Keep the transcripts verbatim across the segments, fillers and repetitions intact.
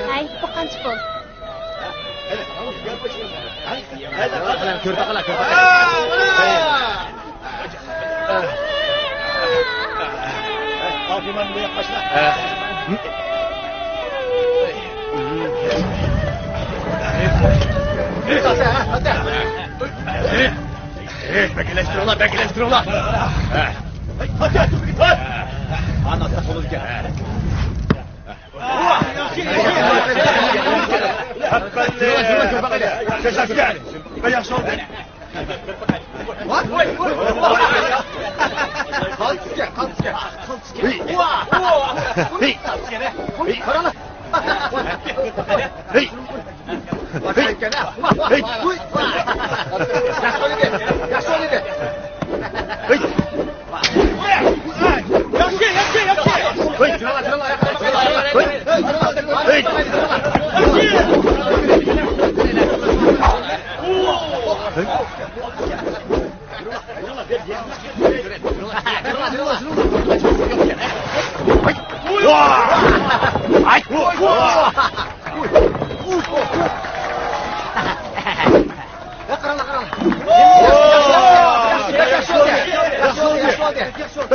ھەي، بۇ قانچە پۇل؟ بەكلەشتۈرۈڭلار، بەكلەشتۈرۈڭلار.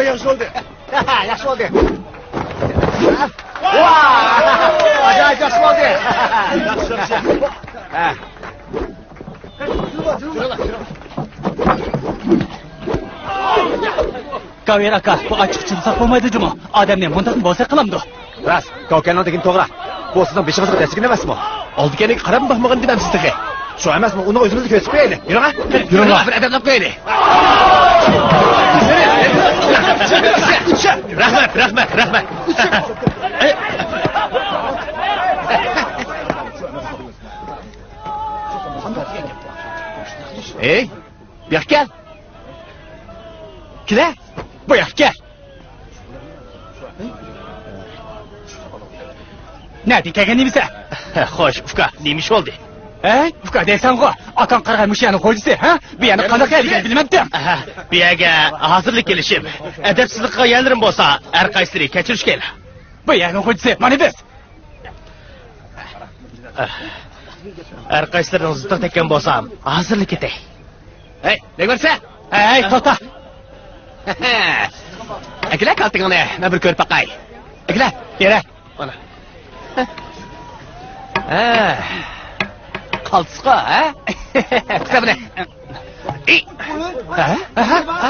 ياخشى بولدى. ياخشى بولدى. ئاجايىپ ياخشى بولدى. كاۋىر ئاكا، بۇ ئاچچىقنى چىدىساق بولمايدۇ جۇمۇ. ئادەمنى مۇنداقمۇ بولسا قىلامدۇ؟ راست، كاۋكەننىڭ دېگىنى توغرا. بۇ سىزنىڭ بېشىڭىزغا دەسكىنى ئەمەسمۇ؟ ئالدى-كەينىگە قاراپمۇ باقمىغان دېمەمسىز تېخى؟ شۇ ئەمەسمۇ، ئۇنىڭ ئۆزىمىزنى كۆرسىتىپ قويايلى. يۈرۈڭ ھە. يۈرۈڭلار. بىر ئەدەپلەپ قويايلى. رەھمەت، رەھمەت، رەھمەت. ئەي، بۇياققا كەل. كېلە. بۇياققا كەل. نەدىن كەلگەن نېمىسەن؟ خوش، ئۇكا، نېمە ئىش بولدى؟ ھەي، ئۇكا دەيسەنغۇ، ئاكاڭ قارىغان مۇشۇ يەرنىڭ خوجىسى، ھە؟ بۇ يەرنىڭ قانداق يەر ئىكەنلىكىنى بىلمەپتىم. ئەھە، بۇ يەرگە ھازىرلا كېلىشىم. ئەدەپسىزلىك قىلغان يەرلىرىم بولسا، ھەر قايسىلىرى كەچۈرۈشكەيلا. بۇ يەرنىڭ خوجىسى مانا بىز. ھەر قايسىلىرىنىڭ زىتىغا تەگكەن بولسام، ھازىرلا كېتەي. ھەي، نېمە بارسەن؟ ھەي، توختا! ئەكېلە كالتىڭىڭنى، مەن بىر كۆرۈپ باقاي. ئەكېلە. كېرەك. مانا. ھە. قالتىسقا، ھە؟ كىتابنى.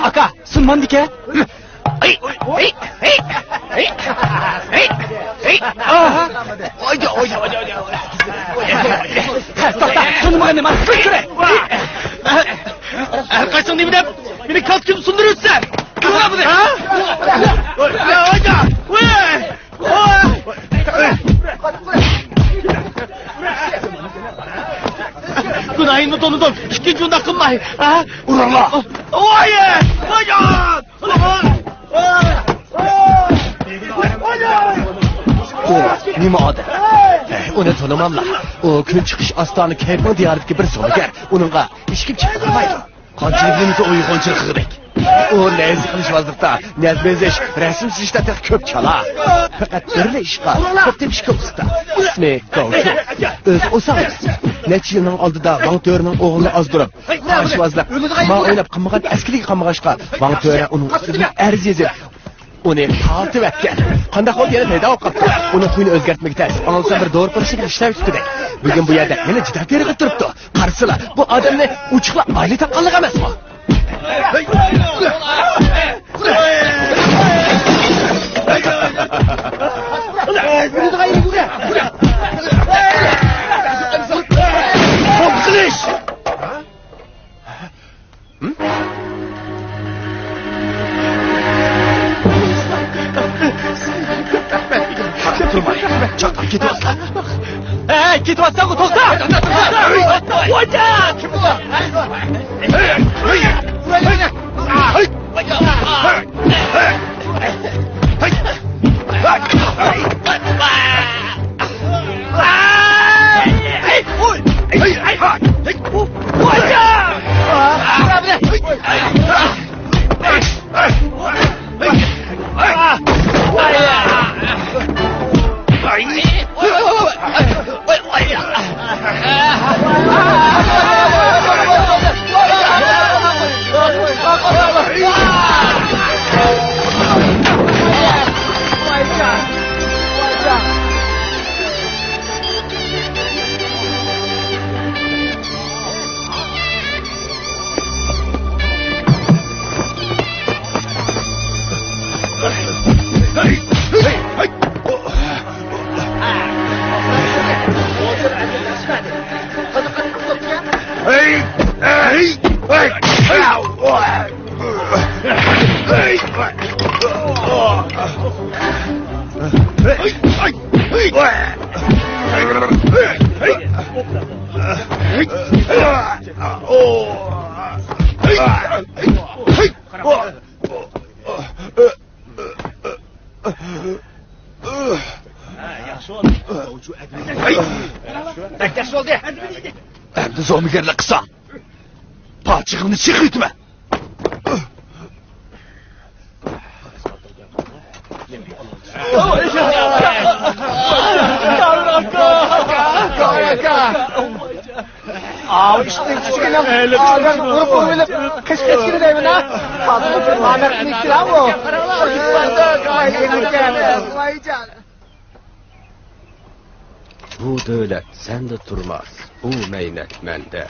ئاكا، سۇنمامدىكەن. توختا، سۇنمىغىننى مانا سۇندۇرە. ھەر قايسىڭ نېمە دەپ مېنى كالتىكىمنى سۇندۇرۇۋەتسەن؟ گۇناھىمنى بۇنى. ھە؟ گۇناھىمنى تونۇدۇم. ئىككىنچى ئۇنداق قىلماي. ھە؟ ئۇرۇڭلار. ۋاي! ۋايجان! ئۇ نېمە ئادەم؟ ئۇنى تونۇماملا. ئۇ كۈن چىقىش ئاستانە كەيپىڭ دىيارىدىكى بىر سودىگەر. ئۇنىڭغا ھېچكىم چىقىدۇ دېمەيدۇ. قانچىلىك نېمىسى ئۇيغۇرچىلىقىدەك. ئۇ نەيزە قىلىش ۋازلىقتا، نەزمە يېزىش، رەسىم سىزىشتا تېخى كۆپ چالا. پەقەت بىرلا ئىشقا، توپ تېپىشقا ئۇستا. ئىسمى گاۋچۇ. ئۆزى ئوسال ئەمەس. نەچچە يىلنىڭ ئالدىدا ۋاڭ تۆرىنىڭ ئوغلىنى ئازدۇرۇپ، قارشىۋازلىق، قىمار ئويناپ قىلمىغان ئەسكىلىكى قامىغاچقا، ۋاڭ تۆرە ئۇنىڭ ئۈستىدىن ئەرز يېزىپ، ئۇنى تارتىۋەتكەن. قانداق بولدى يەنە پەيدا بولۇپ قاپتۇ. ئۇنىڭ خۇيىنى ئۆزگەرتمىكى تەس. ئاڭلىسام بىر دورا پۇرىشىدىكى ئىشلەۋېتىپتىدەك. بۈگۈن بۇ يەردە يەنە جىدەپ تېرىقىپ تۇرۇپتۇ. قارىسىلا، بۇ ئادەمنى ئوچۇقلا ئايلى تاققانلىق ئەمەسمۇ؟ قىلىش! تۇرماي، چاققان كېتىۋاتىسەن. ھەي، كېتىۋاتىسەنغۇ، توختا! توختا! بەك ياخشى بولدى. ئەمدى زومىگەرلىك قىلساڭ، پاچىقىڭنى چىقىۋېتىمەن. ئاۋۇ ئىشتىن چۈشكىنىڭ ئادەم ئۇرۇپ ئۇرۇۋېلىپ قېچىپ كەتكىنى دەيمەن ھە. ھازىر نامەردنى كىرا ئۇ. بۇ دۆلەت سەندە تۇرماس، بۇ مەينەت مەندە.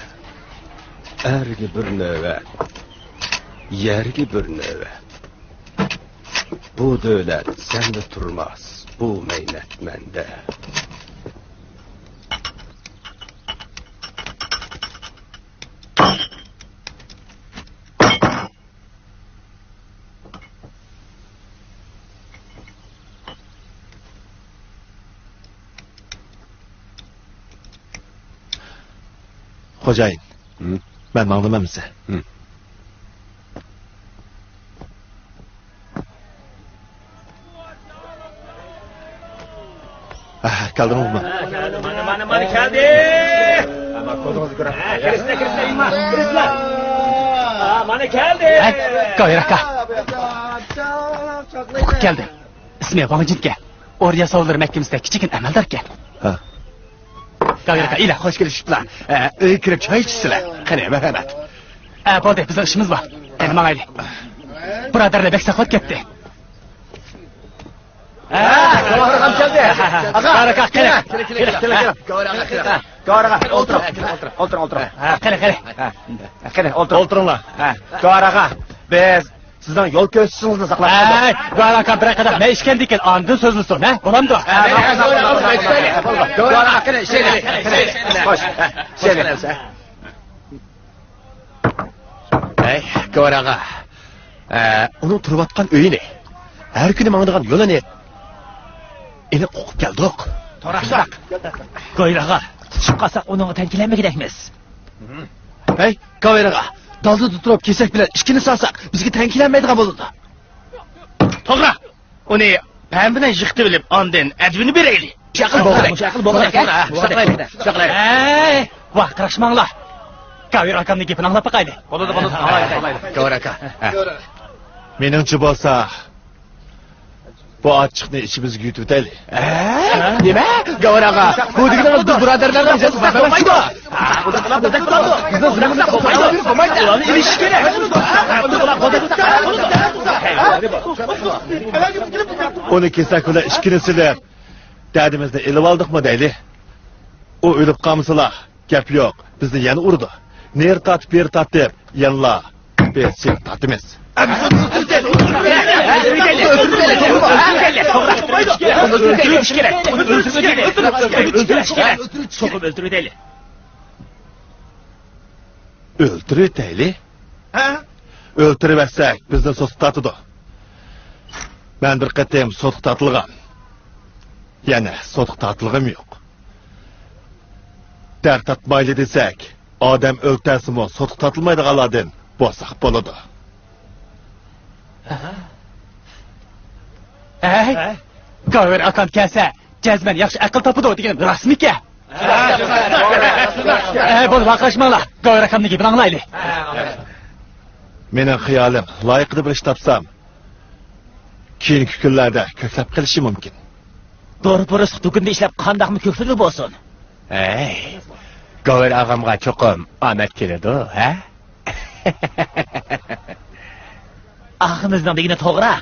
ئەرگە بىر نۆۋەت، يەرگە بىر نۆۋەت. بۇ دۆلەت سەندە تۇرماس، بۇ مەينەت مەندە. خوجايىن، ھىم؟ مەن ماڭدىم ئەمىسە. ھىم. ئەھ، كەلدىڭىزمۇ؟ مانا، مانا، مانا كەلدى. ئەمما كۆزىڭىزگە كۆرۈن. ئە، كىرىسىلە، كىرىسىلە، ئىمما، كىرىسىلە. ئا، مانا كەلدى. ئەي، كاۋىر ئاكا. ئۇقۇپ كەلدىم. ئىسمى ۋاڭ جىنكەن. ئور ياساۋۇللىرى مەھكىمىسىدە كىچىككىنە ئەمەلداركەن. ھە. كاۋىر ئاكا، ئىلە، خوش كېلىشىپلا. ئە، ئۆيگە كىرىپ چاي ئىچىسىلە. قېنى، مەرھەمەت. ئە، بولدى، بىزنىڭ ئىشىمىز بار. قېنى، ماڭايلى. بۇرادەرلەر بەك ساقلاپ كەتتى. ھە، گاۋھار ئاغام كەلدى. ئاغا، بارىكاللا، كېلىڭ. كېلىڭ، كېلىڭ، كېلىڭ، كېلىڭ. گاۋھار ئاغا، كېلىڭ. گاۋھار ئاغا، ئولتۇرۇڭ. ئولتۇرۇڭ، ئولتۇرۇڭ. ھە، قېنى، قېنى. ھە، قېنى، ئولتۇرۇڭ. ئولتۇرۇڭلار. ھە، گاۋھار ئاغا، بىز سىزنىڭ يول كۆرسىتىشىڭىزنى ساقلاپ قالدۇق. ھەي، گاۋھار ئاغا، بىر قەدەم مەن ئىچكەندىن كېيىن ئاندىن سۆزلىسۇن، ھە؟ بولامدۇ؟ ھە، بولدى. گاۋھار ئاغا، قېنى، ئىچەيلى. خوش، ھە، ئىچەيلى. ھەي، گاۋھار ئاغا. ئە، ئۇنىڭ تۇرۇۋاتقان ئۆيىنى، ھەر كۈنى ماڭىدىغان يولىنى ئېنىق ئۇقۇپ كەلدۇق. توغرا. گاۋھار ئاغا، تۇتۇشۇپ قالساق ئۇنىڭغا تەڭ كېلەلمىگۈدەكمىز. ھەي، گاۋھار ئاغا، دالدىدا تۇرۇپ كېسەك بىلەن ئىككىنى سالساق، بىزگە تەڭ كېلەلمەيدىغان بولىدۇ. توغرا. ئۇنى پەم بىلەن يىقىتىۋېلىپ، ئاندىن ئەدىپىنى بېرەيلى. شۇ ئەقىل بولغۇدەك. شۇ ئەقىل بولغۇدەك. شۇ ئەقىل. شۇ ئەقىل. ھەي، ۋارقىراشماڭلار. گاۋھار ئاكامنىڭ گېپىنى ئاڭلاپ باقايلى. بولىدۇ، بولىدۇ. ئاڭلايلى، ئاڭلايلى. گاۋھار ئاكا. ھە. مېنىڭچە بولسا، بۇ ئاچچىقنى ئىچىمىزگە يۇتۇۋېتەيلى. ھە؟ نېمە؟ گاۋھار ئاغا، بۇ دېگىنىڭىز بىز بۇرادەرلەرنىڭ جازاسى بولمايدۇ. ئۇنى كېسەك بىلەن ئىككىنى سېلىپ، دەردىمىزنى ئېلىۋالدۇقمۇ دەيلى. ئۇ ئۆلۈپ قالمىسىلا، گەپ يوق، بىزنى يەنە ئۇرىدۇ. نېرى تارتىپ، بېرى تارتىپ، يەنىلا بىز سېنى تارتىمىز. ئۆلتۈرۈۋېتەيلى. ھە؟ ئۆلتۈرۈۋەتسەك، بىزنى سوتقا تارتىدۇ. مەن بىر قېتىم سوتقا تارتىلغان. يەنە سوتقا تارتىلغىنىم يوق. دەرد تارتمايلى دېسەك، ئادەم ئۆلتۈرسىمۇ سوتقا تارتىلمايدىغانلاردىن بولساق بولىدۇ. ھەي، گاۋھار ئاكام كەلسە، جەزمەن ياخشى ئەقىل تاپىدۇ دېگىنىم راستمىكەن؟ ھەي، بولدى، ۋارقىراشماڭلار. گاۋھار ئاكامنىڭ گېپىنى ئاڭلايلى. مېنىڭ خىيالىم، لايىقىدا بىر ئىش تاپسام، كېيىنكى كۈنلەردە كۆكلەپ قېلىشى مۇمكىن. دورا پۇرۇشلۇق دۇكىنىدا ئىشلەپ قانداقمۇ كۆكلىگۈل بولسۇن. ھەي، گاۋھار ئاغامغا چوقۇم ئامەت كېلىدۇ، ھە؟ ئاغىمىزنىڭ دېگىنى توغرا.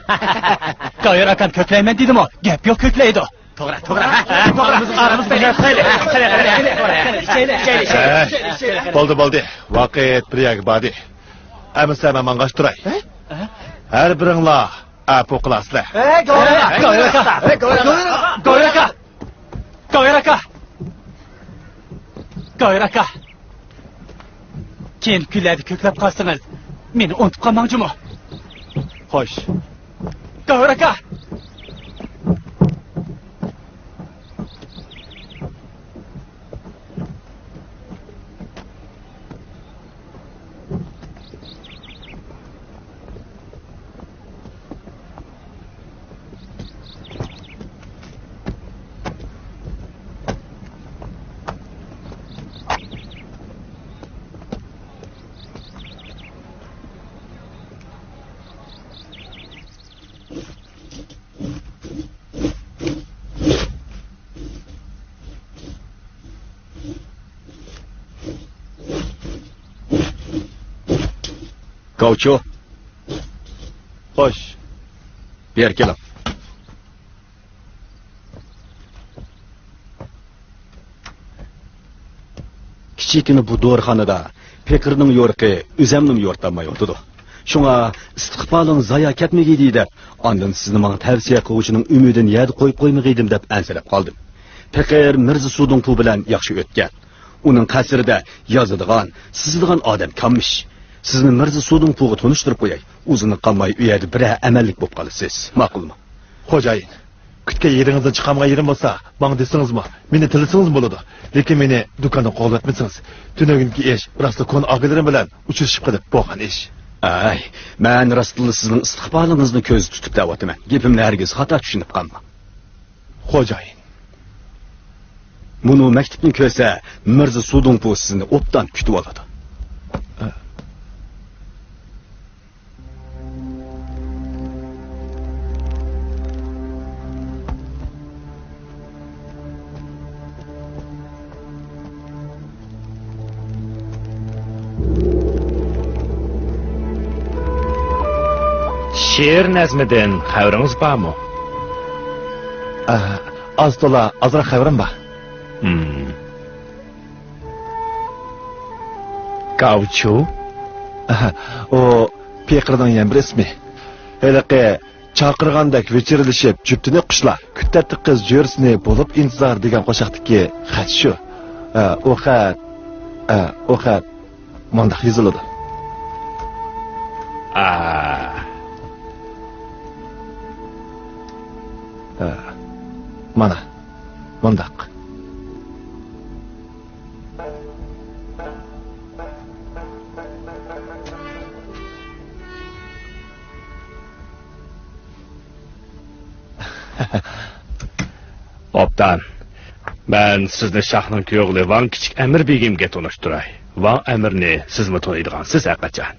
گاۋھار ئاكام كۆكلەيمەن دېدىمۇ، گەپ يوق كۆكلەيدۇ. توغرا، توغرا، ھە؟ ھە، توغرا. ئاغىمىز بىلەن قىلايلى. ھە، قېنى، قېنى، قېنى، قېنى. ئىچەيلى، ئىچەيلى، ئىچەيلى. ھە، بولدى، بولدى. ۋاقىت بىر يەرگە باردى. ئەمىسە مەن ماڭغاچ تۇراي. ھە؟ ھەر بىرىڭلار ئەپۇ قىلارسىلەر. ھەي، گاۋھار ئاكا! گاۋھار ئاكا! گاۋھار ئاكا! گاۋھار ئاكا! گاۋھار ئاكا! گاۋھار ئاكا! كېيىنكى كۈنلەردە كۆكلەپ قالسىڭىز، مېنى ئۇنتۇپ قالماڭ جۇمۇ. خوش. گاۋۇر ئاكا! گاۋچۇ. خوش. بېرى كېلىڭ. كىچىككىنە بۇ دورىخانىدا پېقىرنىڭ يورۇقى ئۆزەمنىمۇ يورۇتالمايۋاتىدۇ. شۇڭا ئىستىقبالىڭ زايا كەتمىگىيدى دەپ، ئاندىن سىزنى ماڭا تەۋسىيە قىلغۇچىنىڭ ئۈمىدىنى يەردە قويۇپ قويمىغىيدىم دەپ ئەنسىرەپ قالدىم. پېقىر مىرزا سۇدۇڭپۇ بىلەن ياخشى ئۆتكەن. ئۇنىڭ قەسرىدە يازىدىغان، سىزىدىغان ئادەم كەممىش. سىزنى مىرزا سۇدۇڭپۇغا تونۇشتۇرۇپ قوياي. ئۇزۇنغا قالماي ئۇ يەردە بىرەر ئەمەللىك بولۇپ قالىسىز. ماقۇلمۇ؟ خوجايىن، كۈتكەن يېرىڭىزدىن چىقالمىغان يېرىم بولسا، ماڭا دېسىڭىزمۇ، مېنى تىللىسىڭىزمۇ بولىدۇ. لېكىن مېنى دۇكاندىن قوغلىۋەتمىسىڭىز. تۈنۈگۈنكى ئىش راسلا كونا ئاغىنىلىرىم بىلەن ئۇچرىشىپ قېلىپ بولغان ئىش. ئەي، مەن راستلا سىزنىڭ ئىستىقبالىڭىزنى كۆزدە تۇتۇپ دەۋاتىمەن. گېپىمنى ھەرگىز خاتا چۈشىنىپ قالماڭ. خوجايىن. مۇنۇ مەكتۇپنى كۆرسە، مىرزا سۇدۇڭپۇ سىزنى ئوبدان كۈتۈۋالىدۇ. شېئىر نەزمىدىن خەۋىرىڭىز بارمۇ؟ ئا، ئاز تولا ئازراق خەۋىرىم بار. ھىم. گاۋچۇ؟ ئا، ئۇ پېقىرنىڭ يەنە بىر ئىسمى. ھېلىقى چاقىرغاندەك ۋىچىرلىشىپ جۈپتىنى قۇشلار، كۈتەتتى قىز جۆرىسىنى بولۇپ ئىنتىزار دېگەن قوشاقتىكى خەت شۇ. ئا، ئۇ خەت، ئا، ئۇ خەت مۇنداق يېزىلىدۇ. ئا. ئا، مانا، مۇنداق. ئوبدان. مەن سىزنى شاھنىڭ كۈيئوغلى ۋاڭ كىچىك ئەمىر بېگىمگە تونۇشتۇراي. ۋاڭ ئەمىرنى سىزمۇ تونۇيدىغانسىز ھەرقاچان.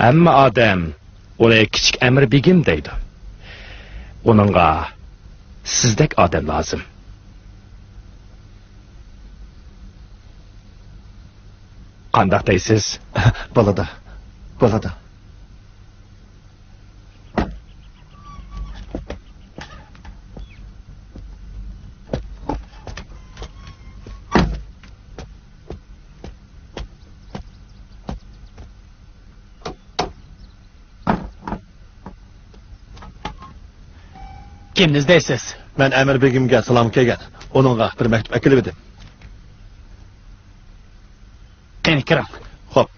ھەممە ئادەم ئۇنى كىچىك ئەمىر بېگىم دەيدۇ. ئۇنىڭغا سىزدەك ئادەم لازىم. قانداق دەيسىز؟ بولىدۇ، بولىدۇ. كىمنى ئىزدەيسىز؟ مەن ئەمىر بېگىمگە سالام كەلگەن. ئۇنىڭغا بىر مەكتۇپ ئەكېلىۋىدىم. قېنى، كىرىڭ. خوپ.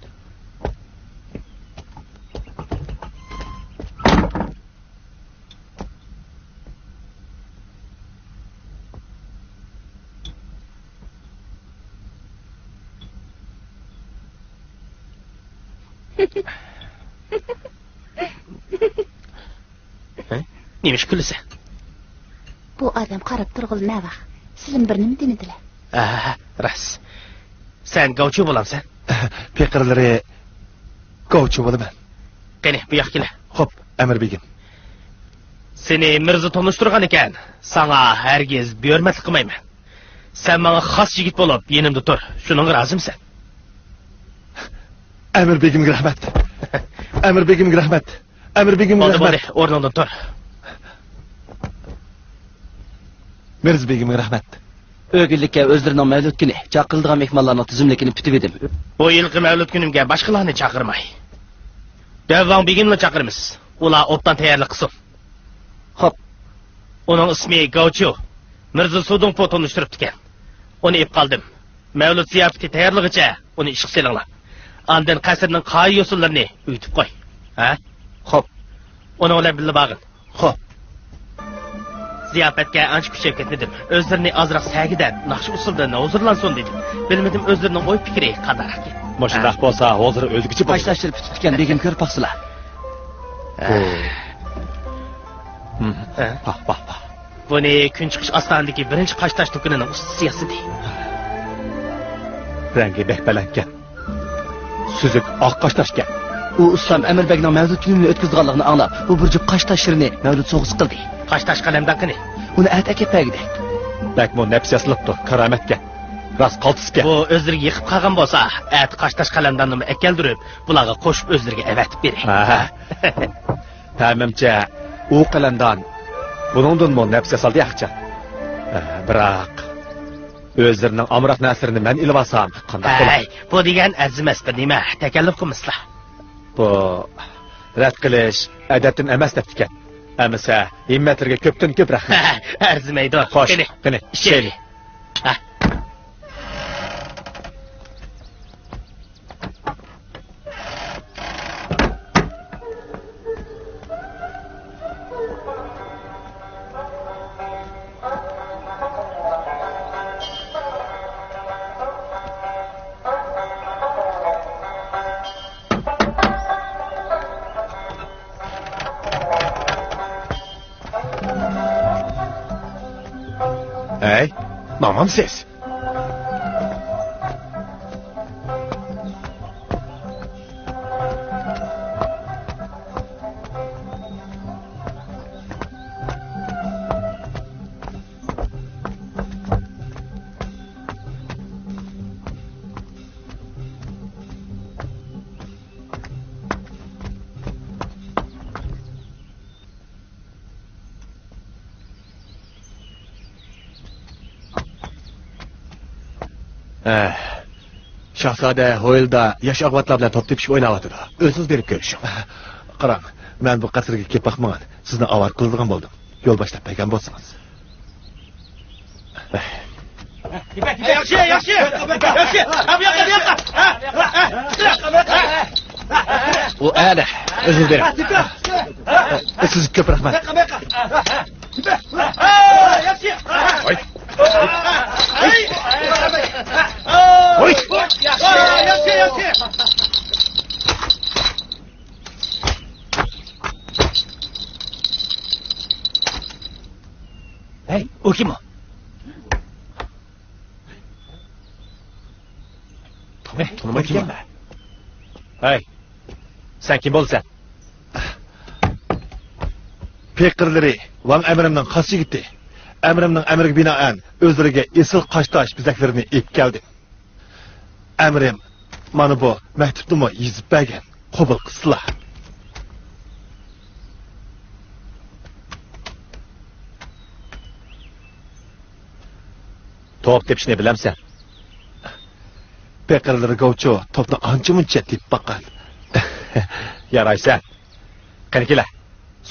ھە؟ نېمىشقا كۈلىسەن؟ بۇ ئادەم قاراپ تۇرغىلى نەۋاق؟ سىلىم بىر نېمە دېمىدىلە؟ ھە، راست. سەن گاۋچۇ بولامسەن؟ پېقىرلىرى گاۋچۇ بولىمەن. قېنى، بۇ ياققا كېلە. خوپ، ئەمىر بېگىم. سېنى مىرزا تونۇشتۇرغان ئىكەن، ساڭا ھەرگىز بىھۆرمەتلىك قىلمايمەن. سەن ماڭا خاس يىگىت بولۇپ يېنىمدا تۇر. شۇنىڭغا رازىمسەن؟ ئەمىر بېگىمگە رەھمەت. ئەمىر بېگىمگە رەھمەت. ئەمىر بېگىمگە بولدى، رەھمەت. بولدى، ئورنۇڭدىن تۇر. مىرزا بېگىمگە رەھمەت. ئۆگۈنلۈككە ئۆزلىرىنىڭ مەۋلۇت كۈنى چاقىرىلىدىغان مېھمانلارنىڭ تىزىملىكىنى پۈتۈۋىدىم. بۇ يىلقى مەۋلۇت كۈنۈمگە باشقىلارنى چاقىرماي، دەۋ ۋاڭ بېگىملا چاقىرىمىز. ئۇلار ئوبدان تەييارلىق قىلسۇن. خوپ. ئۇنىڭ ئىسمى گاۋچۇ. مىرزا سۇدۇڭپۇ تونۇشتۇرۇپتىكەن. ئۇنى ئېلىپ قالدىم. مەۋلۇت زىياپىتى تەييارلىغىچە ئۇنى ئىشقا سېلىڭلار. ئاندىن قەسىرنىڭ قايە يوسۇنلىرىنى ئۆگىتىپ قوي. ھە؟ خوپ. ئۇنىڭ بىلەن بىللە بارغىن. خوپ. زىياپەتكە ئانچە كۈچەپ كەتمىدىم. ئۆزلىرىنى ئازراق سەگىدەپ، ناخشا ئۇسسۇلىدا ھۇزۇرلانسۇن دېدىم. بىلمىدىم ئۆزلىرىنىڭ ئوي پىكرى قانداقراق ئىكەن. مۇشۇنداق ھە. بولسا ھۇزۇر ئۆزگىچە بولىدۇ. قاشلاشلىرى پۈتۈپ كەتكەن بېگىم كۆرۈپ باقسىلا. ھە. ھە. پاھ، پاھ، پاھ. بۇنى كۈن چىقىش ئاستانىدىكى بىرىنچى قاشتاش دۇكىنىنىڭ ئۇستىسى ياسىدى. رەڭگى بەك بەلەنكەن. سۈزۈك ئاق قاشتاشكەن. ئۇ ئۇستام ئەمىر بەگنىڭ مەۋلۇت كۈنىنى ئۆتكۈزىدىغانلىقىنى ئاڭلاپ، بۇ بىر جۈپ قاشتاش شىرنى مەۋلۇت سوۋغىسى قىلدى. قاشتاش قەلەمدان قېنى؟ ئۇنى ئەتە ئەكەپ بەرگۈدەك. بەكمۇ نەپىس ياسىلىپتۇ، كارامەتكەن. راست قالتىسكەن. بۇ ئۆزلىرىگە يېقىپ قالغان بولسا، ئەتە قاشتاش قەلەمداننىمۇ ئەكەلدۈرۈپ، بۇلارغا قوشۇپ ئۆزلىرىگە ئەۋەتىپ بېرەي. ھە. ھە. پەمىمچە، ئۇ قەلەمدان بۇنىڭدىنمۇ نەپىس ياسالدى ئەخچان. ھە، بىراق، ئۆزلىرىنىڭ ئامراق نەرسىلىرىنى مەن ئېلىۋالسام قانداق بولار؟ ھەي، بۇ دېگەن ئەرزىمەس بىر نېمە، تەكەللۇپ قىلمىسىلا. بۇ رەت قىلىش ئادەتتىن ئەمەس دەپتىكەن. ئەمىسە ھىممەتلىرىگە كۆپتىن كۆپ رەھمەت. ئەرزىمەيدۇ. خوش، قېنى، قېنى، ئىچەيلى. ئىچەيلى. ھە. ھەي، ماڭمامسىز؟ ھە. شاھزادە ھويلىدا ياش ئاغۋاتلار بىلەن توپ تېپىشىپ ئويناۋاتىدۇ. ئۆزىڭىز بېرىپ كۆرۈشۈڭ. قاراڭ، مەن بۇ قەسىرگە كېلىپ باقمىغان، سىزنى ئاۋارە قىلىدىغان بولدۇم. يول باشلاپ بەرگەن بولسىڭىز. ياخشى، ياخشى، ياخشى. ھە، بۇ ياققا، بۇ ياققا. ھە، ھە، ھە. ئۇ ئەلە، ئۆزىڭىز بېرىڭ. سىزگە كۆپ رەھمەت. ھوي. ھوي. ياخشى، ياخشى، ياخشى. ھەي، ئۇ كىم ئۇ؟ تونۇمايدىكەنمەن. ھەي، سەن كىم بولىسەن؟ پېقىرلىرى ۋاڭ ئەمىرىمنىڭ خاس يىگىتى. ئەمىرىمنىڭ ئەمرىگە بىنائەن ئۆزلىرىگە ئېسىل قاشتاش بىزەكلىرىنى ئېلىپ كەلدىم. ئەمىرىم مانا بۇ مەكتۇپنىمۇ يېزىپ بەرگەن، قوبۇل قىلسىلا. توپ تېپىشنى بىلەمسەن؟ پېقىرلىرى گاۋچۇ توپنى ئانچە-مۇنچە تېپىپ باققان. يارايسەن. قېنى كېلە،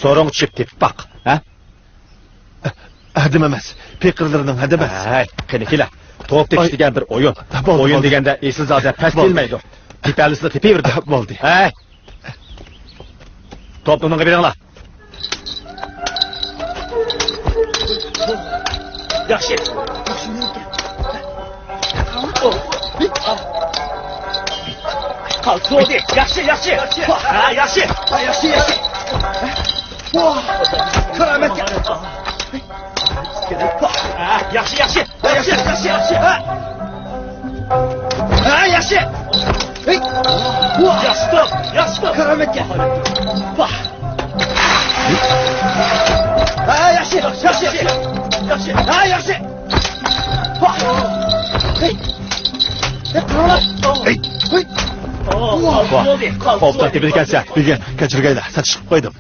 سورۇنغا چۈشۈپ تېپىپ باق، ھە؟ ھەدەم ئەمەس، پېقىرلىرىنىڭ ھەدەم ئەمەس. ھەي، قېنى كېلە. توپ تېپىش دېگەن بىر ئويۇن. بولدى، ئويۇن بولدى. دېگەندە ئېسىلزادە پەس كەلمەيدۇ. تېپەلىسىلا تېپىۋېرىدۇ. بولدى. ھەي. توپنى ئۇنىڭغا بېرىڭلار. ياخشى. قالتۇردى. ياخشى، ياخشى. ھا، ياخشى. ھا، ياخشى، ياخشى. ۋاھ، كارامەتكە. ھا، ياخشى، ياخشى. ياخشى، ياخشى، ياخشى. ھا. ھا، ياخشى. ھەي. ۋاھ. ياخشى توپ، ياخشى توپ. كارامەتكە. ۋاھ. ھا، ياخشى، ياخشى، ياخشى. ياخشى. ھا، ياخشى. ۋاھ. ھەي. ھەي، قاراڭلار. ھەي. ھەي. ۋاھ. توپتىن تېپىدىكەنسەن. بۈگۈن كەچۈرگەيلى، سەت ئىش قىلىپ قويدۇم.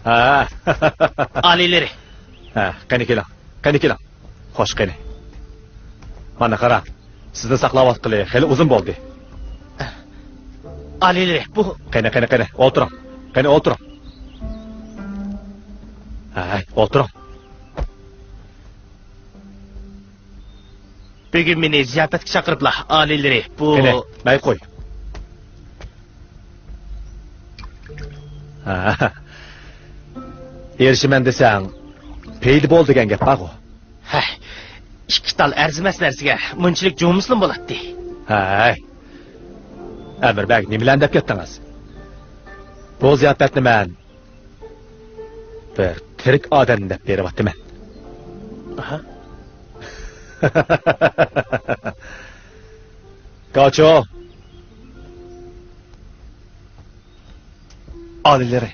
ھە. ئالىيلىرى. ھە، قېنى كېلىڭ. قېنى كېلىڭ. خوش، قېنى. مانا قاراڭ. سىزنى ساقلاۋاتقىلى خېلى ئۇزۇن بولدى. ئالىيلىرى، بۇ. قېنى، قېنى، قېنى. ئولتۇرۇڭ. قېنى، ئولتۇرۇڭ. ھە، ئولتۇرۇڭ. بۈگۈن مېنى زىياپەتكە چاقىرىپلا، ئالىيلىرى، بۇ قېنى، مەي قوي. ھە. ئېرىشىمەن دېسەڭ، پەيدە بول دېگەن گەپ بارغۇ. ھەي، ئىككى تال ئەرزىمەس نەرسىگە مۇنچىلىك جۇمۇسىلىمۇ بولاتتى. ھەي. ئەمىر بەگ نېمىلەرنى دەپ كەتتىڭىز؟ بۇ زىياپەتنى مەن بىر تىرىك ئادەمنى دەپ بېرىۋاتىمەن. ئاھا. گاچۇ. ئالىيلىرى.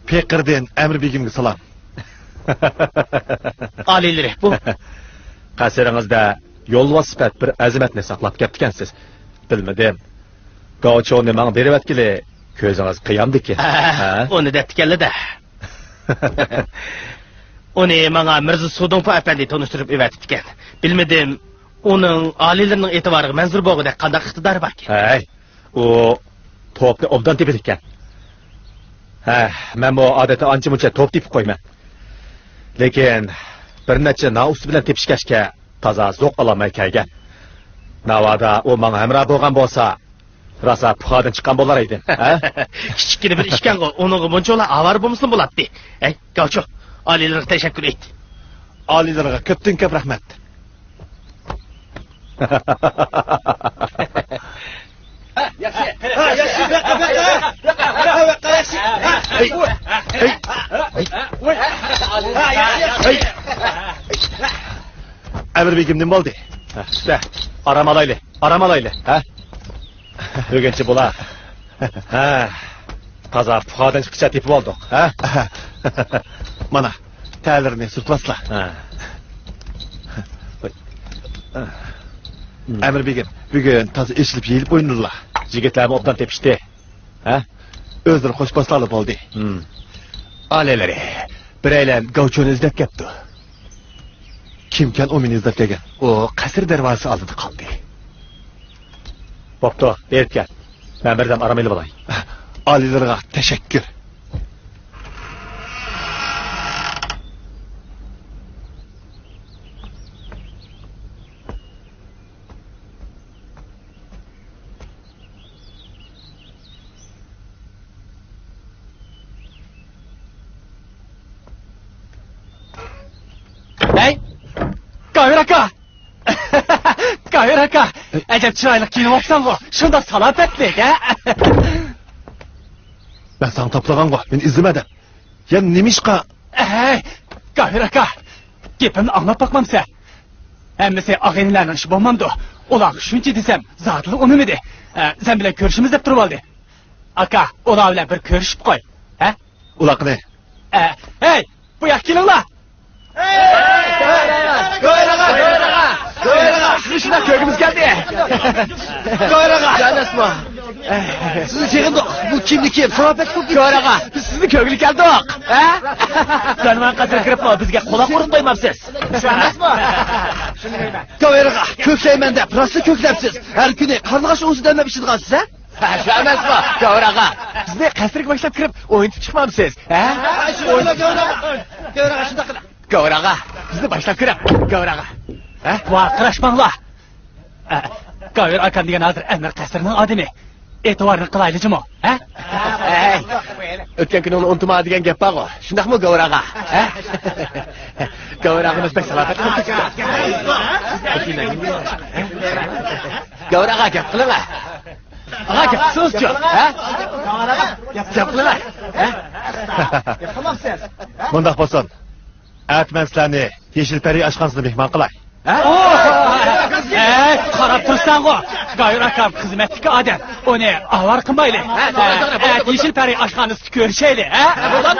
پېقىردىن ئەمىر بېگىمگە سالام. ئالىيلىرى، بۇ قەسرىڭىزدە يولۋاس سۈپەت بىر ئەزىمەتنى ساقلاپ كەپتىكەنسىز. بىلمىدىم. گاۋچۇنى ماڭا بېرىۋەتكىلى كۆزىڭىز قىيامدىكەن. ھە؟ ئۇنى دەپتىكەنلا-دە. ئۇنى ماڭا مىرزا سۇدۇڭپا ئەپەندى تونۇشتۇرۇپ ئەۋەتىپتىكەن. بىلمىدىم، ئۇنىڭ ئالىيلىرىنىڭ ئېتىبارىغا مەنزۇر بولغۇدەك قانداق ئىقتىدارى باركىن؟ ھەي، ئۇ توپنى ئوبدان تېپىدىكەن. ھە، مەنمۇ ئادەتتە ئانچە-مۇنچە توپ تېپىپ قويىمەن. لېكىن بىر نەچچە نائۇستى بىلەن تېپىشكەچكە تازا زوق ئالالماي كەلگەن. ناۋادا ئۇ ماڭا ھەمراھ بولغان بولسا، راسا پۇخادىن چىققان بولار ئىدىم، ھە؟ كىچىككىنە بىر ئىشكەنغۇ، ئۇنىڭغا مۇنچىۋالا ئاۋارە بولمىسىمۇ بولاتتى. ھەي، گاۋچۇ، ئالىيلىرىغا تەشەككۈر ئېيت. ئالىيلىرىغا كۆپتىن كۆپ رەھمەت. ياخشى. ھە، ياخشى. بۇياققا، بۇياققا. بۇياققا، بۇياققا، ياخشى. ھە، ھەي. ھەي. ھەي. ھە، ياخشى، ياخشى. ھەي. ئەمىر بېگىم، نېمە بولدى؟ ھە، ئۈستە. ئارام ئالايلى. ئارام ئالايلى، ھە؟ بۈگۈنچە بۇلار. ھە. تازا پۇخادىن چىققىچە تېپىۋالدۇق، ھە؟ مانا، تەلىرىنى سۈرتۈۋالسىلا. ھە. ئەمىر بېگىم، بۈگۈن تازا ئېچىلىپ يېيىلىپ ئوينىدىلا. يىگىتلەرمۇ ئوبدان تېپىشتى. ھە؟ ئۆزلىرى خوش بولسالا بولدى. ھىم. ئالىيلىرى، بىرەيلەن گاۋچۇنى ئىزدەپ كەپتۇ. كىمكەن ئۇ مېنى ئىزدەپ كەلگەن؟ ئۇ قەسىر دەرۋازىسى ئالدىدا قالدى. بوپتۇ، بېرىپ كەل. مەن بىردەم ئارام ئېلىۋالاي. ئالىيلىرىغا تەشەككۈر. ھەي، گاۋھېر ئاكا! گاۋھېر ئاكا! ئەجەب چىرايلىق كىيىنىۋاپسەنغۇ، شۇنداق سالاپەتلىك، ھە؟ مەن ساڭا تاپىلىغانغۇ، مېنى ئىزدىمە دەپ. يەنە نېمە ئىشقا؟ ھەي، گاۋھېر ئاكا! گېپىمنى ئاڭلاپ باقمامسەن؟ ھەممىسى ئاغىنىلەرنىڭ ئىشى بولمامدۇ؟ ئۇلارغا شۇنچە دېسەم، زادىلا ئۇنىمىدى. ئە، سەن بىلەن كۆرۈشىمىز دەپ تۇرۇۋالدى. ئاكا، ئۇلار بىلەن بىر كۆرۈشۈپ قوي. ھە؟ ئۇلار قېنى؟ ئە، ھەي، بۇ ياققا كېلىڭلار! گاۋھېر ئاغا! گاۋھېر ئاغا! گاۋھېر ئاغا! سىزنى شۇنداق كۆرگۈمىز كەلدى! گاۋھېر ئاغا! ئەمەسمۇ؟ سىزنى سېغىندۇق. بۇ كىمدىن كىم؟ سالاپەتلىك بولۇپ كەتتى. گاۋھېر ئاغا، بىز سىزنى كۆرگىلى كەلدۇق. ھە؟ جانىۋار قەسىرگە كىرىپمۇ بىزگە قۇلاق ئۇرۇپ قويماپسىز. شۇ ئەمەسمۇ؟ گاۋھېر ئاغا، كۆكلەيمەن دەپ، راستلا كۆكلەپسىز. ھەر كۈنى قارلىغاچ ئۇۋىسى دەملەپ ئىچىدىغانسىز، ھە؟ شۇ ئەمەسمۇ، گاۋھېر ئاغا؟ بىزنى قەسىرگە باشلاپ كىرىپ ئوينىتىپ چىقمامسىز، ھە؟ شۇنداق قىلىڭ. گاۋھېر ئاغا، بىزنى باشلاپ كىرىڭ، گاۋھېر ئاغا. ھە؟ ۋارقىراشماڭلار. ئە، گاۋھېر ئاكام دېگەن ھازىر ئەمىر قەسرىنىڭ ئادىمى. ئېتىبارنى قىلايلى جۇمۇ، ھە؟ ھەي، ئۆتكەن كۈنۈڭنى ئۇنتۇما دېگەن گەپ بارغۇ، شۇنداقمۇ گاۋھېر ئاغا؟ ھە؟ گاۋھېر ئاغىمىز بەك سالاپەتلىك. گاۋھېر ئاغا، گەپ قىلىڭە. ئاغا، گەپ قىلسىڭىزچۇ، ھە؟ گەپ قىلىڭە، ھە؟ مۇنداق بولسۇن. ئەتە مەن سىلەرنى يېشىل پەرى ئاشخانىسىدا مېھمان قىلاي. ھە؟ ھەي، قاراپ تۇرساڭغۇ، گاۋھېر ئاكام خىزمەتتىكى ئادەم. ئۇنى ئاۋارە قىلمايلى. ھە، توغرا، توغرا، بولدى، ئەتە بولدى. يېشىل پەرى ئاشخانىسىدا كۆرۈشەيلى، ھە؟ ھە، بولدى.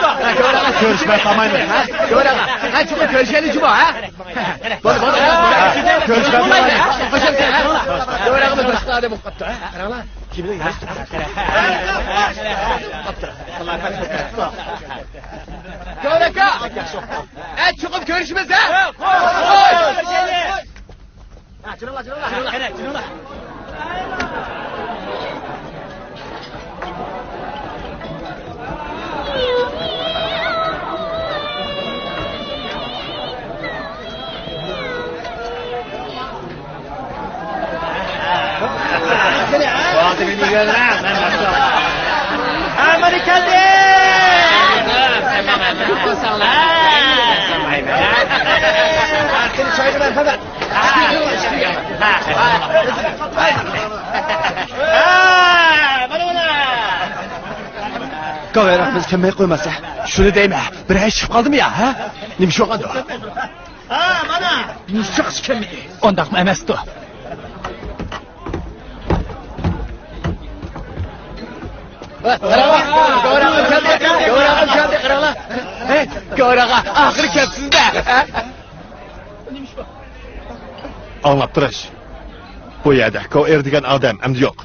كۆرۈشمەي قالمايمىز. ھە، گاۋھېر ئاغا. ھە، چوقۇم كۆرۈشەيلى جۇمۇ، ھە؟ بولدى، بولدى. ھە، كۆرۈشمەي قالمايمىز. گاۋھېر ئاغا، بىر باشقا ئادەم بولۇپ قاپتۇ، ھە؟ قاراڭلار. كىمنىڭ؟ قاپتۇ. گاۋھېر ئاكا! ئە، چوقۇم كۆرۈشىمىز، ھە؟ كاۋېراق بىز كەلمەي قويماسا. شۇنى دەيمەن، بىرەر ئىش چىقىپ قالدىمۇ يا، ھە؟ نېمە ئىش بولغاندۇ؟ ھە، مانا. نېمە ئىش چىقىشى كەلمىدى؟ ئۇنداقمۇ ئەمەستۇ. قاراڭلار، كاۋېراق كەلدى، كاۋېراق كەلدى، قاراڭلار. ھەي، كاۋېراق، ئاخىرى كەپسىز-دە. ئاڭلاپ تۇرۇش. بۇ يەردە كوئېر دېگەن ئادەم ئەمدى يوق.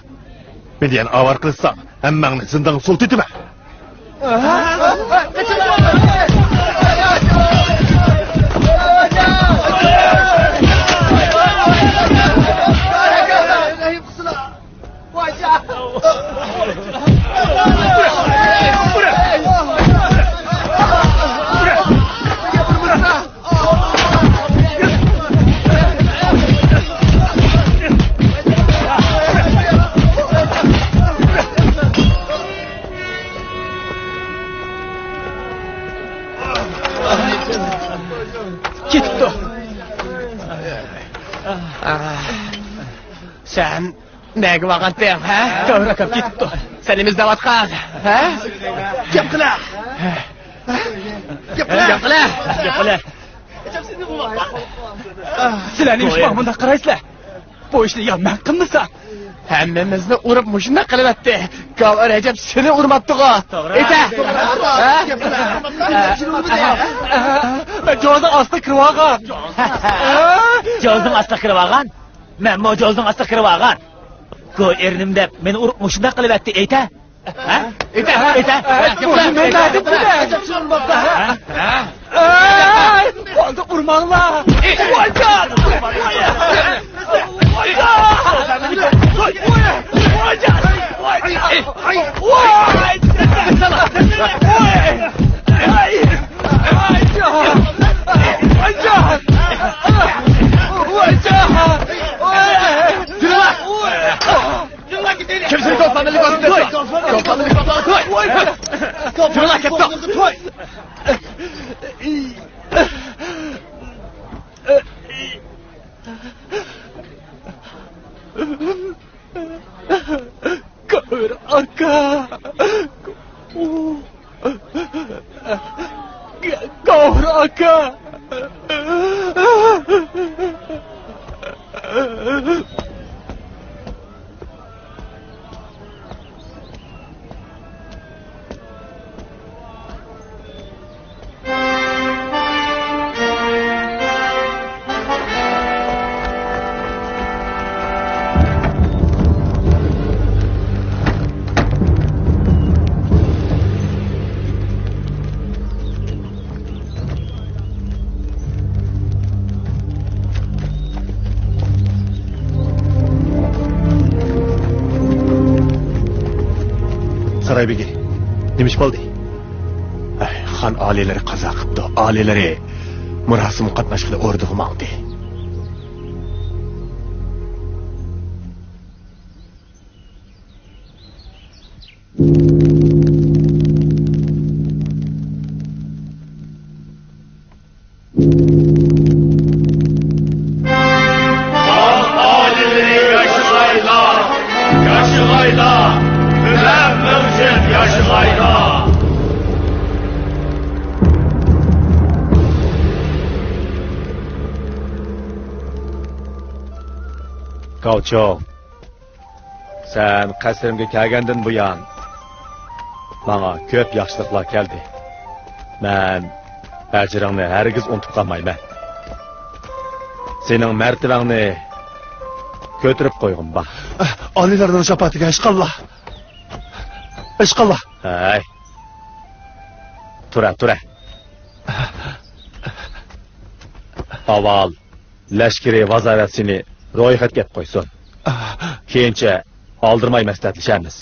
مېنى يەنە ئاۋارە قىلساڭ، ھەممەڭنى زىندانغا سولىتىۋېتىمەن. كېتىپتۇ. سەن نەگە بارغانتىڭ، ھە؟ كاۋېراق كېتىپتۇ. سەن نېمە ئىزدەۋاتقان، ھە؟ گەپ قىلە! گەپ قىلە! گەپ قىلە! گەپ قىلە! سىلەر نېمە ئىش بار مۇنداق قارايسىلەر؟ بۇ ئىشنى يا مەن قىلمىسام؟ ھەممىمىزنى ئۇرۇپ مۇشۇنداق قىلىۋەتتى. كاۋېراق سېنى ئۇرماپتىغۇ؟ توغرا. ئېيتە! ھە؟ جوزنىڭ ئاستىغا كىرىۋالغان. جوزنىڭ ئاستىغا كىرىۋالغان؟ مەنمۇ جوزنىڭ ئاستىغا كىرىۋالغان. كوئېرنىم دەپ مېنى ئۇرۇپ مۇشۇنداق قىلىۋەتتى، ئېيتە! ھە؟ ئېيتە! ئېيتە! مەن نەدە بىلەي؟ ھە؟ ھە؟ ئەي، بولدى، ئۇرماڭلار! ۋايجان! ۋايجان! ۋايجان! كىمسىنى كوپا مىللىي كوپا؟ كوپا مىللىي كوپا. توي! توي! توي! كاۋېراق ئاكا! كاۋېراق ئاكا! ساراي بېگى، نېمە ئىش بولدى؟ ئەي، خان ئالىيلىرى قازا قىپتۇ. ئالىيلىرى مۇراسىمغا قاتناشقىلى ئوردىغا ماڭدى. خان ئالىيلىرى ياشىغايلا، ياشىغايلا، بىلەن مىڭ يىل ياشىغايلا. گاۋچۇ. سەن قەسرىمگە كەلگەندىن بۇيان، ماڭا كۆپ ياخشىلىقلار كەلدى. مەن ئەجرىڭنى ھەرگىز ئۇنتۇپ قالمايمەن. سېنىڭ مەرتىۋەڭنى كۆتۈرۈپ قويغۇم بار. ئالىيلارنىڭ شاپائىتىگە ھەشقاللا! ھەشقاللا! ھەي! تۇرە، تۇرە! ئاۋۋال لەشكىرىي ۋازارەت سېنى رويخەتكە ئېلىپ قويسۇن. كېيىنچە ئالدىرىماي مەسلىھەتلىشەرمىز.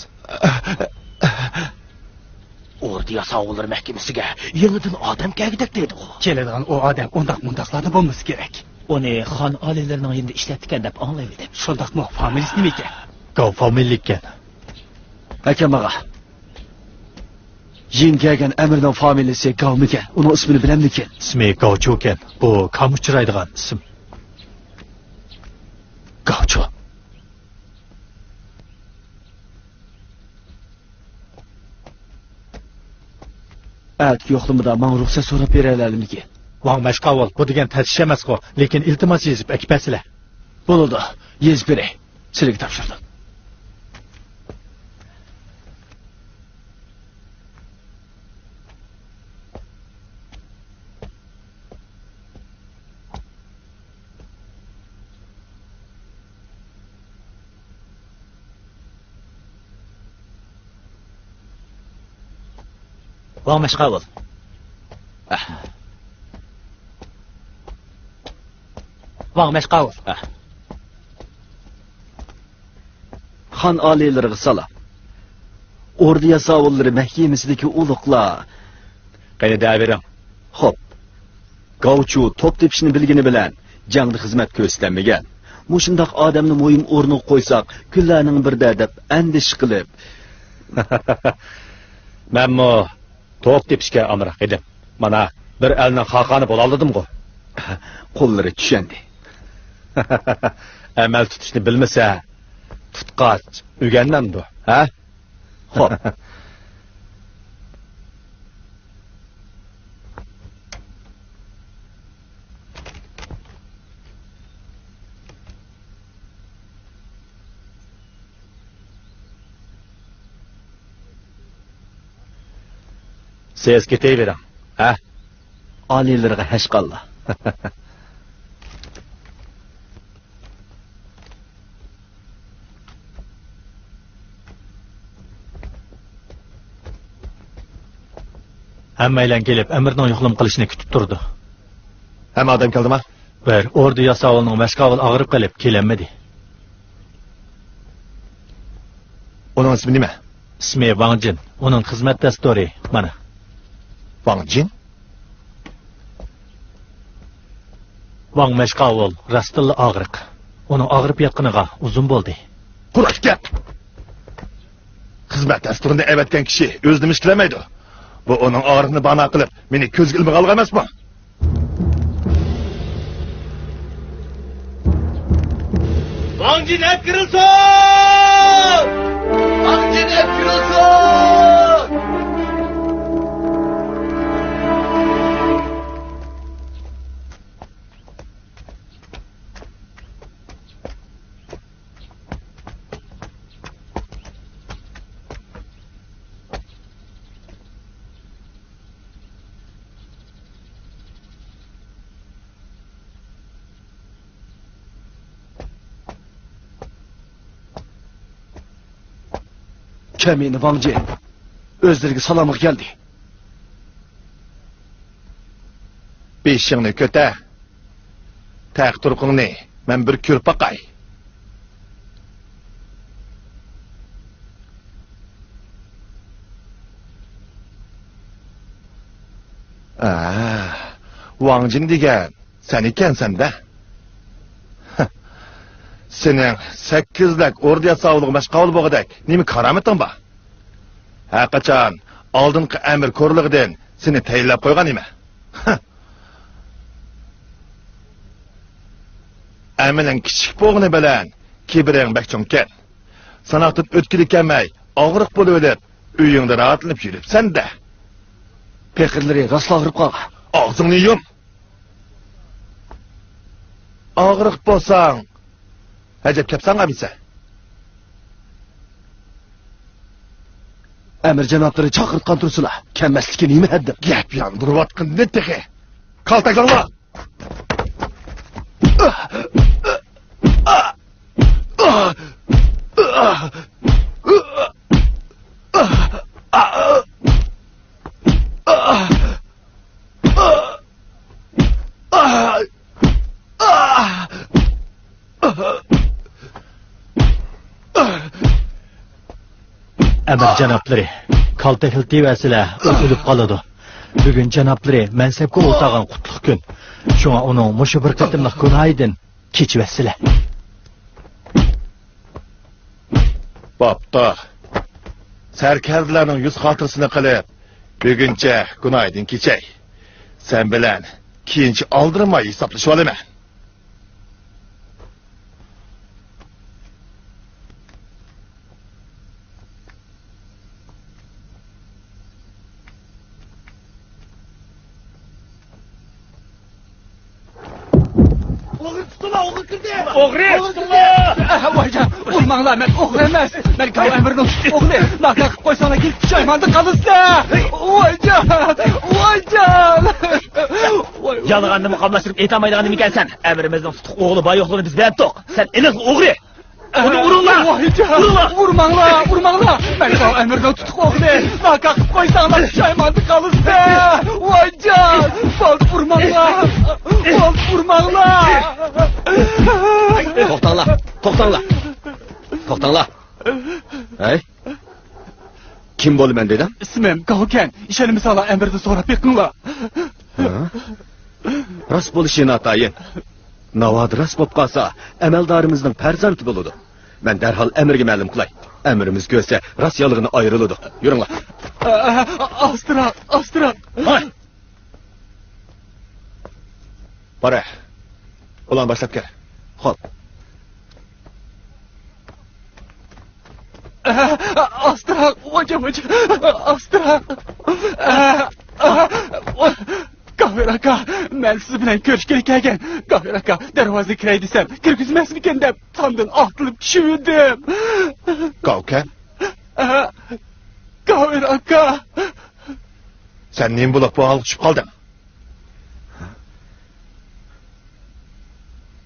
ئوردۇ ياساۋۇللىرى مەھكىمىسىگە يېڭىدىن ئادەم كەلگۈدەك دەيدىغۇ. كېلىدىغان ئۇ ئادەم ئۇنداق مۇنداقلاردا بولمىسا كېرەك. ئۇنى خان ئالىيلىرىنىڭ يېنىدا ئىشلەپتىكەن دەپ ئاڭلايۋىدىم. شۇنداقمۇ؟ فامىلىسى نېمە ئىكەن؟ گاۋ فامىلىلىك ئىكەن. ھەكەم ئاغا. يېڭى كەلگەن ئەمىرنىڭ فامىلىسى گاۋمىكەن؟ ئۇنىڭ ئىسمىنى بىلەمدىكىن؟ ئىسمى گاۋچۇكەن. بۇ كام ئۇچرايدىغان ئىسىم. گاۋچۇ. ئەتىكى يوقلىمىدا ماڭا رۇخسەت سوراپ بېرەلەمدىكىن؟ ۋاڭ مەشقاۋۇل، بۇ دېگەن تەس ئىش ئەمەسقۇ، لېكىن ئىلتىماس يېزىپ ئەكىپ بەرسىلە. بولىدۇ، يېزىپ بېرەي. سىلىگە تاپشۇردۇم. ۋاڭ مەشقاۋۇل. ۋاڭ مەشقاۋۇل. خان ئالىيلىرىغا سالام. ئوردا ياساۋۇللىرى مەھكىمىسىدىكى ئۇلۇغلار. قېنى، دەۋېرىڭ. خوپ. گاۋچۇ توپ تېپىشنى بىلگىنى بىلەن جەڭدە خىزمەت كۆرسىتەلمىگەن. مۇشۇنداق ئادەمنى مۇھىم ئورۇنغا قويساق، كۈنلەرنىڭ بىرىدە دەپ ئەندىشە قىلىپ. مەنمۇ توپ تېپىشكە ئامراق ئىدىم. مانا، بىر ئەلنىڭ خاقانى بولالىدىمغۇ. قوللىرى چۈشەندى. ئەمەل تۇتۇشنى بىلمىسە، تۇتقاچ ئۆگەنمەمدۇ، ھە؟ خوپ. سىز كېتىۋېرىڭ، ھە؟ ئالىيلىرىغا ھەشقاللا. ھەممەيلەن كېلىپ، ئەمىرنىڭ يوقلىما قىلىشىنى كۈتۈپ تۇرىدۇ. ھەممە ئادەم كەلدىما؟ بىر ئوردا ياساۋۇلنىڭ مەشقاۋۇل ئاغرىپ قېلىپ كېلەلمىدى. ئۇنىڭ ئىسمى نېمە؟ ئىسمى ۋاڭ جىن. ئۇنىڭ خىزمەت دەستۇرى مانا. ۋاڭ جىن؟ ۋاڭ مەشقاۋۇل راستتىنلا ئاغرىق. ئۇنىڭ ئاغرىپ ياتقىنىغا ئۇزۇن بولدى. قۇرۇق گەپ! خىزمەت دەستۇرىنى ئەۋەتكەن كىشى ئۆزىنىمۇ ئىشلەلمەيدۇ. بۇ ئۇنىڭ ئاغرىقىنى بانا قىلىپ، مېنى كۆزگە ئىلمىغانلىق ئەمەسمۇ؟ ۋاڭ جىن ئەپ كىرىلسۇن! ۋاڭ جىن ئەپ كىرىلسۇن! كەمىنە ۋاڭ جىن ئۆزلىرىگە سالامغا كەلدى. بېشىڭنى كۆتەر. تەختۇرقۇڭنى مەن بىر كۆرۈپ باقاي. ئا، ۋاڭ جىن دېگەن سەن ئىكەنسەن-دە. سېنىڭ سەككىز لەك ئوردا ياساۋۇلىغا مەشقاۋۇل بولغۇدەك نېمە كارامىتىڭ بار؟ ھەرقاچان ئالدىنقى ئەمىر كورلىقىدىن سېنى تەيىنلەپ قويغان نېمە؟ ئەمىلىڭ كىچىك بولغىنى بىلەن كىبىرىڭ بەك چوڭكەن. ساناقتىن ئۆتكىلى كەلمەي، ئاغرىق بولۇۋېلىپ، ئۆيۈڭدە راھەتلىنىپ يۈرۈپسەن-دە. پېقىرلىرى راستلا ئاغرىپ قالغان. ئاغزىڭنى يۇم! ئاغرىق بولساڭ، ئەجەب كەپسەڭ ئەمىسە. ئەمىر جانابلىرى چاقىرتقان تۇرسىلا، كەلمەسلىكى نېمە ھەددىم؟ گەپ ياندۇرۇۋاتقىنىدىن تېخى. كالتەكلەڭلار! ئەمىر جانابلىرى، كالتەكلىتىۋەرسىلە، ئۇ ئۆلۈپ قالىدۇ. بۈگۈن جانابلىرى مەنسەپكە ئولتۇرغان قۇتلۇق كۈن. شۇڭا ئۇنىڭ مۇشۇ بىر قېتىملىق گۇناھىدىن كېچىۋەتسىلە. بوپتۇ. سەركەردىلەرنىڭ يۈز خاتىرىسىنى قىلىپ، بۈگۈنچە گۇناھىدىن كېچەي. سەن بىلەن كېيىنچە ئالدىرىماي ھېسابلىشىۋالىمەن. ئوغرى! ئوغرى! ۋايجان، ئۇرماڭلار، مەن ئوغرى ئەمەس. مەن گاۋ ئەمىرنىڭ تۇتقۇن ئوغلى. ناكار قىلىپ قويساڭلار، كېلىپ پۇشايماندا قالىسىلەر. ۋايجان! ۋايجان! يالغاننى مۇقاملاشتۇرۇپ ئېيتالمايدىغان نېمىكەنسەن؟ ئەمىرىمىزنىڭ تۇتقۇن ئوغلى بار يوقلۇقىنى بىز بىلەتتۇق. سەن ئېنىقلا ئوغرى! ئۇنى ئۇرۇڭلار! ۋايجان! ئۇرۇڭلار! ئۇرماڭلار! ئۇرماڭلار! مەن گاۋ ئەمىرنىڭ تۇتقۇن ئوغلى! ناكار قىلىپ قويساڭلار، پۇشايماندا قالىسىلەر! ۋايجان! بولدى، ئۇرماڭلار! بولدى، ئۇرماڭلار! توختاڭلار! توختاڭلار! توختاڭلار! ھەي! كىم بولىمەن دېدىڭ؟ ئىسمىم گاۋكەن. ئىشەنمىسەڭلار ئەمىردىن سوراپ بېقىڭلار. ھە؟ راست بولۇشى ناتايىن. ناۋادا راست بولۇپ قالسا، ئەمەلدارىمىزنىڭ پەرزەنتى بولىدۇ. مەن دەرھال ئەمىرگە مەلۇم قىلاي. ئەمىرىمىز كۆرسە، راست يالغىنى ئايرىلىدۇ. يۈرۈڭلار. ئا، ئا، ئاستىراق، ئاستىراق. ھاي! بارە. ئۇلارنى باشلاپ كەل. خوپ. ئاستىراق، ۋاجا، ۋاجا، ئاستىراق. گاۋھەر ئاكا، مەن سىز بىلەن كۆرۈشكىلى كەلگەن. گاۋھەر ئاكا، دەرۋازىغا كىرەي دېسەم، كىرگۈزمەسمىكىن دەپ، تامدىن ئاتلىنىپ چۈشۈۋىدىم. گاۋكەن؟ گاۋھەر ئاكا. سەن نېمە بولۇپ بۇ ھالغا چۈشۈپ قالدىڭ؟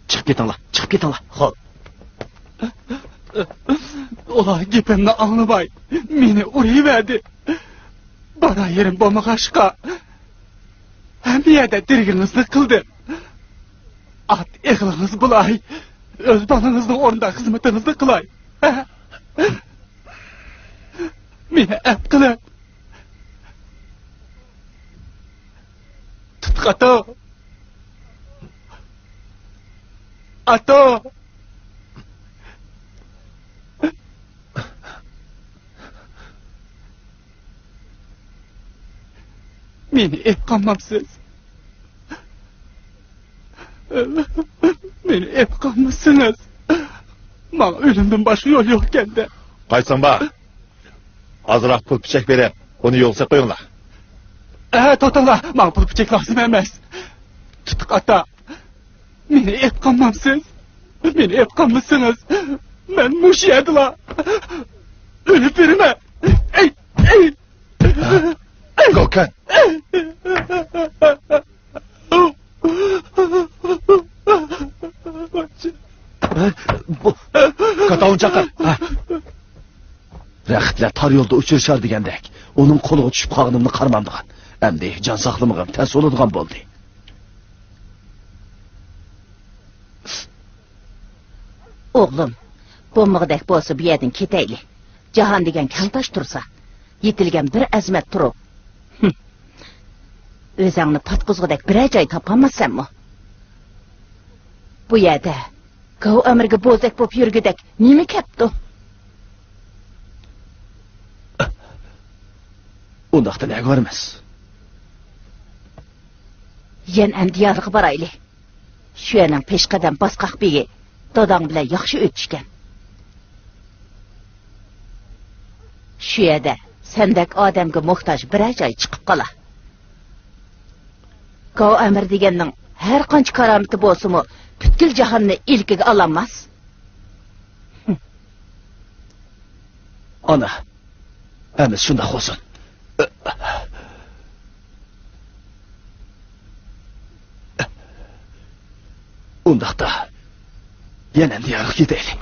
چىقىپ كېتىڭلار، چىقىپ كېتىڭلار. خوپ. ئۇلار گېپىمنى ئاڭلىماي، مېنى ئۇرۇۋەردى. بارار يېرىم بولمىغاچقا، ھەممە يەردە دېگىنىڭىزنى قىلدىم. ئات ئېغىلىڭىز بولاي، ئۆز بالىڭىزنىڭ ئورنىدا خىزمىتىڭىزنى قىلاي. مېنى ئەپ قىلىڭ. تۇتۇق ئاتو! ئاتو! مېنى ئېپ قالمامسىز؟ مېنى ئېپ قالمىسىڭىز، ماڭا ئۆلۈمدىن باشقا يول يوقكەندە. قايساڭ بار؟ ئازراق پۇل پىچەك بېرىپ، ئۇنى يولغا سېلىپ قويۇڭلار. ئە، توختاڭلار، ماڭا پۇل پىچەك لازىم ئەمەس. تۇتۇق ئاتا، مېنى ئېپ قالمامسىز؟ مېنى ئېپ قالمىسىڭىز، مەن مۇشۇ يەردىلا ئۆلۈپ بېرىمەن. ئەي، ئەي! گوكەن! ھە؟ بۇ كاتاۋنى چاقىر. ھە. رەقىبلەر تار يولدا ئۇچرىشار دېگەندەك، ئۇنىڭ قولىغا چۈشۈپ قالغىنىمنى قارىمامدىغان. ئەمدى جان ساقلىمىغىم تەس بولىدىغان بولدى. ئوغلۇم، بولمىغۇدەك بولسا بۇ يەردىن كېتەيلى. جاھان دېگەن كەڭ تاش تۇرسا، يېتىلگەن بىر ئەزىمەت تۇرۇپ. ھىم. ئۆزەڭنى پاتقۇزغۇدەك بىرەر جاي تاپالماسسەنمۇ؟ بۇ يەردە گاۋ ئەمىرگە بوزەك بولۇپ يۈرگۈدەك نېمە كەپتۇ؟ ئۇنداقتا نەگە بارىمىز؟ يەنئەن دىيارىغا بارايلى. شۇ يەرنىڭ پېشقەدەم باسقاق بېگى داداڭ بىلەن ياخشى ئۆتۈشكەن. شۇ يەردە سەندەك ئادەمگە موھتاج بىرەر جاي چىقىپ قالا. گاۋ ئەمىر دېگەننىڭ ھەر قانچە كارامىتى بولسىمۇ، پۈتكۈل جاھاننى ئىلكىگە ئالالماس. ئانا، ئەمىسە شۇنداق بولسۇن. ئۇنداقتا، يەنئەن دىيارىغا كېتەيلى.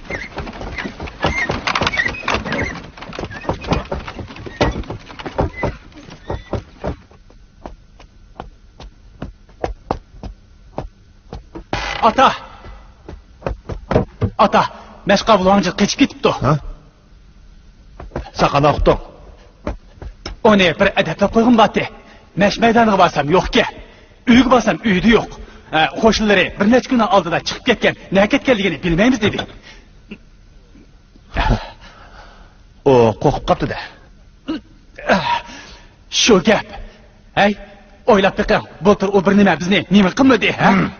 ئاتا! ئاتا! مەشقاۋۇل ۋاڭجىن قېچىپ كېتىپتۇ. ھە؟ ساقان ئاقتۇڭ. ئۇنى بىر ئەدەپلەپ قويغۇم بارتى. مەش مەيدانىغا بارسام يوقكەن. ئۆيگە بارسام ئۆيدە يوق. ھە، قوشنىلىرى بىر نەچچە كۈننىڭ ئالدىدا چىقىپ كەتكەن، نەگە كەتكەنلىكىنى بىلمەيمىز دېدى. ئۇ قورقۇپ قاپتۇ-دە. شۇ گەپ. ھەي، ئويلاپ بېقىڭ، بۇلتۇر ئۇ بىر نېمە بىزنى نېمە قىلمىدى، ھە؟ ھىم.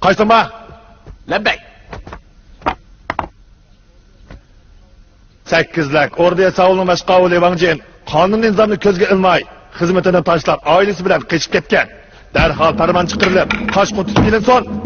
قايسىڭ بار؟ لەببەي. سەككىز لەك ئوردى ساۋۇلنىڭ مەشقاۋۇلى ۋاڭجىن قانۇن-نىزامنى كۆزگە ئىلماي، خىزمىتىنى تاشلاپ، ئائىلىسى بىلەن قېچىپ كەتكەن. دەرھال پەرمان چىقىرىلىپ، قاچقۇن تۇتۇپ ئېلىنسۇن.